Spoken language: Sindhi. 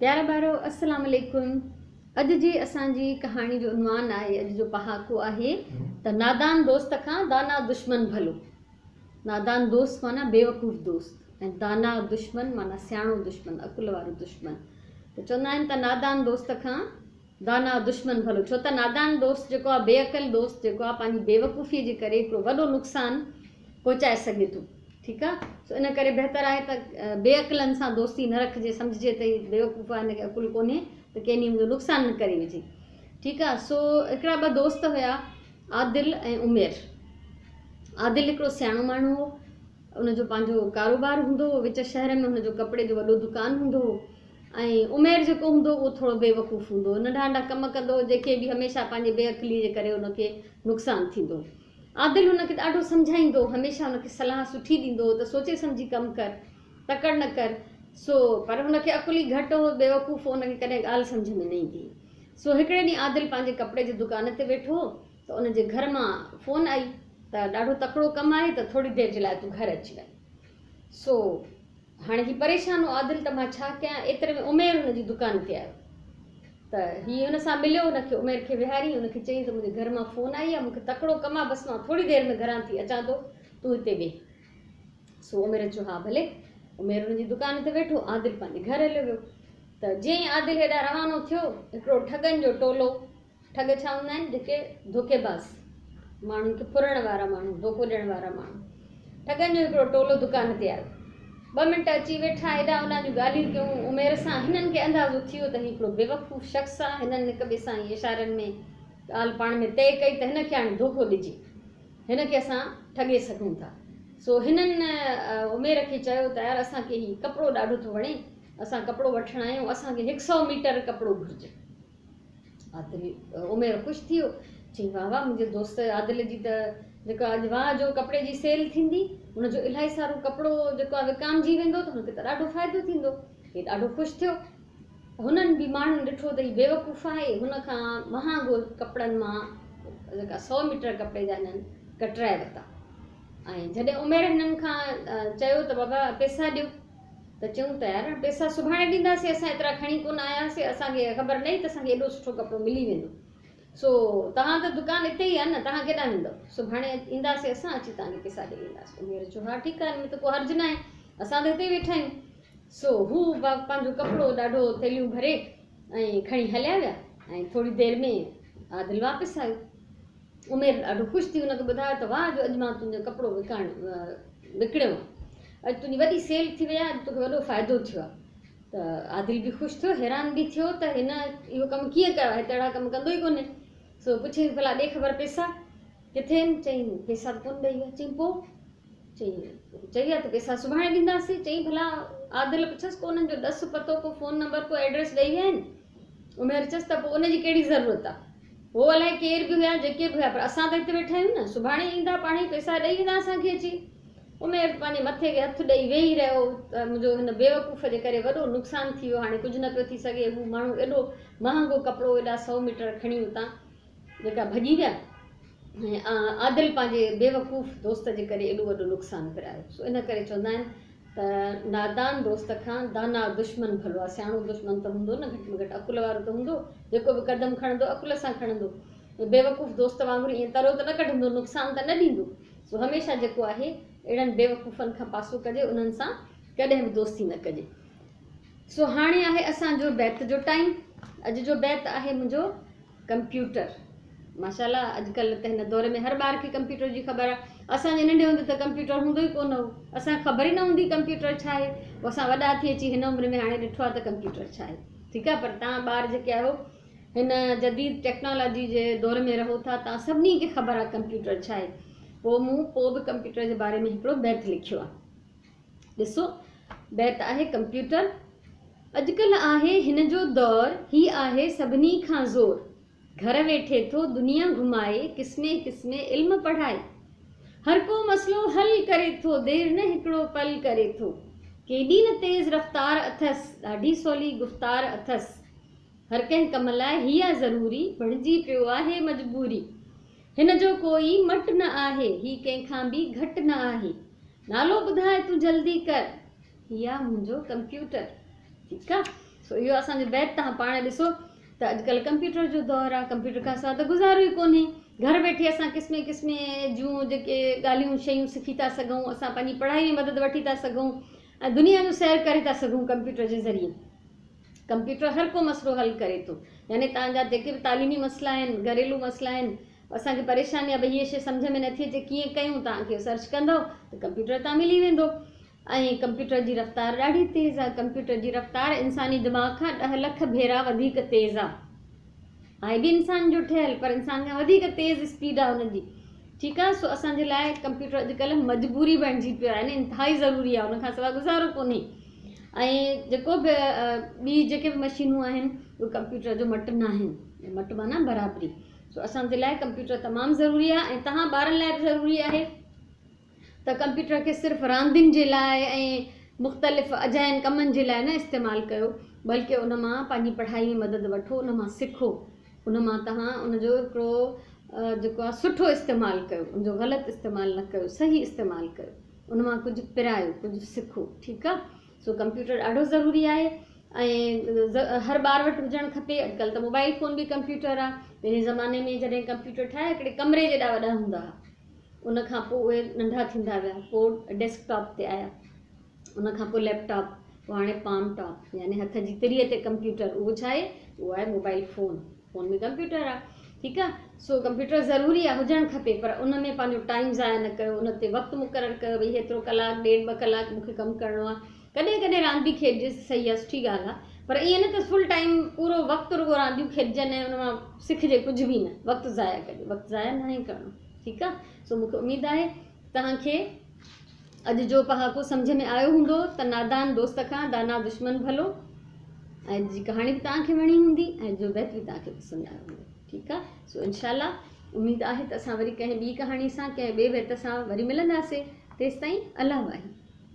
پيارا ٻارو السلام عليڪم اڄ جي اسان جي ڪهاڻي جو عنوان آهي اڄ جو پهاڪو آهي ته نادان دوست کان دانا دشمن ڀلو. نادان دوست معنيٰ بيوقوف دوست ۽ دانا دشمن معنيٰ سياڻو دشمن عقل وارو دشمن ته چوندا آهن ته نادان دوست کان دانا دشمن ڀلو ڇو ته نادان دوست جيڪو آهي بي عقل دوست جيڪو آهي پنهنجي بيوقوفي جي ڪري هڪڙو وڏو نقصان پهچائي سگهي ٿو. ٺيڪ آ سو ان ڪري بهتر آهي ته بي عقلن سان دوستي نه رکجي سمجهجي ته هي بيوقوف آهي هن کي عقل ڪونهي ته ڪنهن ڏينهن منهنجو نقصان نه ڪري وجهي ٺيڪ آ سو هڪڙا ٻه دوست هيا عادل ۽ عمير عادل هڪڙو سياڻو ماڻهو هو ان جو پنهنجو ڪاروبار هوندو هو وچ شهر ۾ هن جو ڪپڙي جو وڏو دڪان هوندو هو ۽ عمير جيڪو هوندو هو اهو ٿورو بيوقوف هوندو هو ننڍا ننڍا ڪم ڪندو هو جيڪي به هميشه پنهنجي بي عقلي جي ڪري هن کي نقصان ٿيندو هو عادل هن کي ڏاڍو سمجهائيندو هو، هميشه هن کي صلاح سٺي ڏيندو هو ته سوچي سمجهي ڪم ڪر، تڪڙ نه ڪر، سو پر هن کي عقل ئي گهٽ هو، بيوقوف هو، هن کي ڪڏهن ڳالهه سمجهه ۾ نه ايندي هئي. سو هڪڙي ڏينهن عادل پنهنجي ڪپڙي جي دڪان تي ويٺو هو ته ان جي گهر مان فون آئي ته ڏاڍو تڪڙو ڪم آهي ته ٿوري دير جي لاء تون گهر اچي وڃ. سو هاڻي هي پريشان هو عادل ته مان ڇا ڪيان، ايتري ۾ عمير هن جي دڪان تي آيو ته هي هن سان مليو، هن کي عمير کي ويهاري هن کي چيائين ته منهنجي گهر مان فون آئي آهي، مون کي تڪڙو ڪم آهي، بس مان ٿوري دير ۾ گهران ٿي اچان ٿو، تون هتي ويهه. سو عمير چيو ها ڀلي. عمير هن جي دڪان تي ويٺو، عادل پنهنجي گهر هليو ويو ته جيئن ئي عادل هيڏانهن روانو ٿيو، هڪڙو ٺڳن جو ٽولو ٺڳ ڇا هوندا آهن؟ جيڪي ڌوڪيباز، ماڻهن کي ڦرڻ وارا ماڻهو، ڌوڪو ڏيڻ وارا ماڻهو. ٺڳن جو هڪڙو ٽولو دڪان تي آيو. ٻه منٽ اچي ويٺا، هيڏانهن هوڏانهن جون ڳالهيون ڪيون. عمير سان هنن کي اندازو ٿي ويو ته هي هڪڙو بيوقوف شخص آ. هنن هڪ ٻئي سان ائين اشارن ۾ ڳالهه پاڻ ۾ طئي ڪئي ته هن کي هاڻي ڌوڪو ڏجي. هن کي اسان ٺڳي سگهون ٿا. سو هنن عمير کي چيو ته يار اسان کي هي ڪپڙو ڏاڍو ٿو وڻي. اسان ڪپڙو وٺڻ آيا آهيون. اسان کي هڪ سئو ميٽر ڪپڙو گهرجي. عادل عمير خوش ٿي ويو، چيائين واهه واهه منهنجي دوست عادل جي ته جيڪا اڄ واهه جو ڪپڙي جي سيل ٿيندي هن جو الاهي سارو ڪپڙو جيڪو آهي وڪامجي ويندو ته هن کي ته ڏاڍو فائدو ٿيندو. هي ڏاڍو خوش ٿيو. هنن به ماڻهن ڏٺو ته هي بيوقوف آهي هن کان مهانگو ڪپڙن مان جيڪا سئو ميٽر ڪپڙي جا هنن ڪٽرائي ورتا ۽ جڏهن عمير هنن کان چيو ته بابا پئسا ڏيو ته چيون ته يار پئسا سڀاڻي ڏينداسين اسان ايترا کڻي ڪونه آيا هئاسين اسان کي خبر نه هئي ته اسان کي ايڏو سٺو ڪپڙو ملي ويندو سو توهان ته دڪان اتي ئي آهي نه توهان ڪيڏانهن ويندؤ سڀاڻي اينداسين اسان اچي توهان کي پئسا ڏئي وينداسين عمير چيو ها ٺيڪ آهي ان ۾ ته ڪو حرج ناهي اسان ته هتي ئي ويٺا آهيون سو هو پنهنجو ڪپڙو ڏاڍو ٿيلهيون ڀري ۽ کڻي هليا ويا ۽ ٿوري دير ۾ عادل واپس آيو عمير ڏاڍو خوش ٿي هن کي ٻڌايو ته واهه جو اڄ مان تنهنجو ڪپڙو وڪاڻ وڪڻيو آهي. اڄ تنهنجي وڏي سيل ٿي وئي آهي، اڄ توکي وڏو فائدو ٿيو آهي. ته عادل به خوش ٿيو، حيران به ٿيو ته هن اهو ڪم ڪيئن ڪيو آهي، هي ته اهڙا ڪم ڪندو ئي ڪونهي. سو پڇيائينس ڀلا ڏي خبر پئسا ڪٿي آهن؟ چيائين پئسا ته ڪونه ڏئي ويا. چيائين پوء؟ چيائين چئي ويا ته پئسا سڀاڻي ڏينداسين. چيائين ڀلا عادل پڇيس ڪو انهن جو ڏس پتو ڪو فون نمبر ڪو ايڊريس ڏئي ويا آهن؟ عمير چيس ته پوء ان جي ڪهڙي ضرورت آهي؟ هو الائي ڪير به هيا جيڪي به هيا پر اسان ته هتي ويٺا آهيون نه، سڀاڻي ايندا پاڻهي پئسا ڏئي ويندا اسان کي اچي. عمير ته پنهنجي مٿي کي هٿ ڏئي ويهي رهيو ته منهنجو هن بيوقوف جي ڪري وڏو نقصان ٿي ويو هاڻي ڪجهه نه پيو ٿي سگهي هو ماڻهو ايڏو مهانگو ڪپڙو ايڏا سئو ميٽر کڻي اتان جيڪا ڀڄي ويا ۽ عادل پنهنجي بيوقوف دوست جي ڪري ايڏو وڏو نقصان پرايو سو ان ڪري چوندا آهن ته نادان دوست کان دانا دشمن ڀلو آهي. سياڻو دشمن ته هوندو نه، گهٽ ۾ گهٽ عقل وارو ته هوندو، جيڪو به قدم کڻندو عقل سان کڻندو. بيوقوف دوست وانگر ائين ترو ته نه ڪڍندو، نقصان ته نه ڏيندو. سو هميشه جيڪو آهي اهڙن بيوقوفن کان پاسو ڪجي، انهن سان ڪڏهن به دوستي نه ڪجي. سو هاڻي آهي اسان جو بيت جو ٽائيم. اڄ جو بيت آهي منهنجو ڪمپيوٽر. ماشاءالله اڄڪلهه ته هن دور ۾ هر ٻار کي ڪمپيوٽر جي خبر آهي. اسان جي ننڍي هوندي ته ڪمپيوٽر هوندو ئي ڪونه هو. اسان کي خبر ئي نه هوندي ڪمپيوٽر ڇا آهي. پوء اسان وڏا ٿي اچي هن عمر ۾ هاڻي ڏٺو آهي ته ڪمپيوٽر ڇا آهي. ٺيڪ آهي پر توهان ٻار جيڪي آهيو هن جديد ٽيڪنالاجي جي دور ۾ رهو ٿا توهان سڀني کي خبر آهي ڪمپيوٽر ڇا آهي. پوء مون پوء به ڪمپيوٽر جي باري ۾ هڪڙو بيت لکيو آهي. ڏسو بيت آهي ڪمپيوٽر اڄڪلهه آهي هن جو دور هي آهي سڀني کان زور گهر ويٺي ٿو دنيا گهمائي قسمين قسمين علم پڙهائي هر ڪو مسئلو حل ڪري ٿو دير نه هڪڙو پل ڪري ٿو ڪيڏي نه تيز رفتار اٿس ڏاڍي سولي گفتار اٿس هر ڪنهن ڪم لاء هي آ ضروري بڻجي پيو آهي مجبوري هن جو ڪوئي مٽ نه آهي هي ڪنهن کان به گهٽ نه آهي نالو ٻڌاء تون جلدي ڪر. هي آ منهنجو ڪمپيوٽر. ٺيڪ آ. سو اهو اسان جو بيت توهان پاڻ ڏسو ته اڄڪلهه ڪمپيوٽر جو دور آهي، ڪمپيوٽر کان سواء ته گذارو ئي ڪونهي. گهر ويٺي اسان قسمين قسمين جون جيڪي ڳالهيون شيون سکي ٿا سگهون، اسان پنهنجي پڙهائي ۾ مدد وٺي ٿا سگهون ۽ دنيا جو سير ڪري ٿا سگهون ڪمپيوٽر جي ذريعي. ڪمپيوٽر هر ڪو مسئلو حل ڪري ٿو. يعني توهان جا جيڪي به تعليمي مسئلا آهن، گهريلو مسئلا آهن، اسان کي پريشاني آهي ڀئي هيء شيء سمجهه ۾ نٿي اچي ڪيئن ڪيون، توهان کي سرچ ڪندؤ ته ڪمپيوٽر تان ملي ويندو. ۽ ڪمپيوٽر جي رفتار ڏاڍي تيز آ. ڪمپيوٽر جي رفتار انساني دماغ کان ڏهه لک ڀيرا وڌيڪ تيز آ. آهي به انسان جو ٺهيل پر انسان کان وڌيڪ تيز اسپيڊ آ ان جي. ٺيڪ آ سو اسان جي لاء ڪمپيوٽر اڄڪلهه مجبوري بڻجي پيو آهي يعني انتهائي ضروري آ ان کان سواء گذارو ڪونهي. ۽ جيڪو به ٻي جيڪي به مشينون آهن اهي ڪمپيوٽر جو مٽ ناهن. مٽ معنيٰ برابري. سو اسان جي لاء ڪمپيوٽر تمام ضروري آ ۽ توهان ٻارن لاء به ضروري آهي. ته ڪمپيوٽر کي صرف راندين جي لاء ۽ مختلف اجاين ڪمن جي لاء نه استعمال ڪيو بلڪه ان مان پنهنجي پڙهائي ۾ مدد وٺو ان مان سکو ان مان توهان ان جو هڪڙو جيڪو آهي سٺو استعمال ڪيو ان جو غلط استعمال نه ڪيو صحيح استعمال ڪيو ان مان ڪجهه پرايو ڪجهه سکو ٺيڪ آهي سو ڪمپيوٽر ڏاڍو ضروري آهي ۽ هر ٻار وٽ هجڻ کپي اڄڪلهه ته موبائل فون به ڪمپيوٽر آهي پهرين زماني ۾ جڏهن ڪمپيوٽر ٺاهيا هڪڙي ڪمري جيڏا وڏا هوندا هئا ان کان پوء اهي ننڍا ٿيندا ويا پوء ڊيسڪ ٽاپ تي آيا ان کان پوء ليپ ٽاپ پوء هاڻي پام ٽاپ يعني هٿ جي تريء تي ڪمپيوٽر اهو ڇا آهي اهو آهي موبائل فون فون ۾ ڪمپيوٽر آهي ٺيڪ آهي سو ڪمپيوٽر ضروري آهي هجڻ کپي پر ان ۾ پنهنجو ٽائيم ضايع نه ڪيو ان تي وقت مقرر ڪيو ڀئي هيترو ڪلاڪ ڏيڍ ٻه ڪلاڪ مون کي ڪم ڪرڻو آهي ڪڏهن ڪڏهن راند به کيڏجي صحيح آهي سٺي ڳالهه آهي پر ائين نه ته فل ٽائيم پورو وقت رڳو رانديون کيڏجن ۽ ان مان سکجي ڪجهه به نه وقت ضايع ڪجي وقت ضايع ناهي ڪرڻو ٺيڪ آهي سو مونکي اميد آهي توهان کي اڄ جو پهاڪو سمجهه ۾ آيو هوندو ته نادان دوست کان دانا دشمن ڀلو ۽ جي ڪهاڻي به توهان کي وڻي هوندي ۽ جو بيت به توهان کي پسند آيو هوندو ٺيڪ آهي سو انشاء الله اميد آهي ته اسان وري ڪنهن ٻي ڪهاڻي سان ڪنهن ٻي بيت سان وري ملنداسي تيستائين الله واهي.